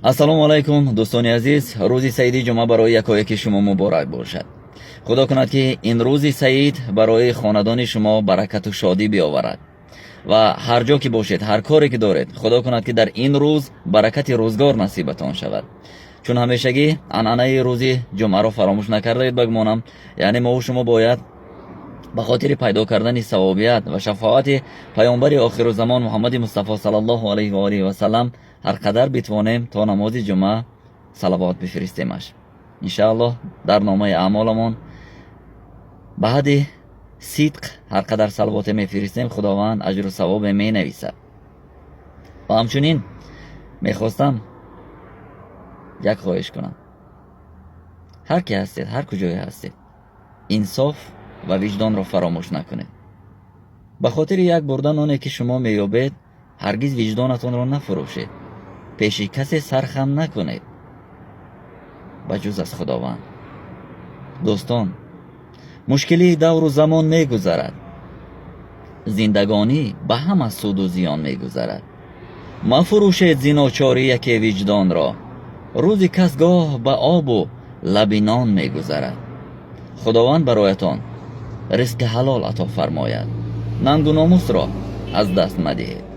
Ассалому алайкум, дӯстони азиз. Рӯзи саиди ҷумъа барои якояки шумо муборак бошад. Худо кунад, ки ин рӯзи саид барои хонадони шумо баракату шодӣ биёварад ва ҳар ҷо ки бошед, ҳар коре ки доред, Худо кунад, ки дар ин рӯз баракати рӯзгор насибатон шавад. Чун ҳамешагӣ, анъанаи рӯзи ҷумъаро фаромӯш накардаед, ба гумонам, яъне мову шумо бояд ба хотири пайдо кардани савобият ва шафоати паёмбари охирузамон Муҳаммади Мустафо саллаллоҳу алайҳи ва олиҳи васаллам ҳар қадар битвонем, то намози ҷумъа салавот бифиристемаш. Иншааллоҳ, дар номаи аъмоламон ба ҳадди сидқ ҳар қадар салавоте мефиристем, Худованд аҷру савобе менависад. Ва ҳамчунин мехостам як хоҳиш кунам: ҳар ки ҳастед, ҳар куҷое ҳастед, инсоф ва виҷдонро фаромӯш накунед. Ба хотири як бурда ноне, ки шумо меёбед, ҳаргиз виҷдонатонро нафурӯшед. Пеши касе сархам накунед, ба ҷуз аз Худованд. Дӯстон, мушкилии давру замон мегузарад, зиндагонӣ ба ҳама суду зиён мегузарад. Мафурӯшед зи ночорӣ яке виҷдонро. Рӯзи кас гоҳ ба обу лаби нон мегузарад. Худованд бароятон ризқи ҳалол ато фармояд. Нангу номусро аз даст мадиҳед.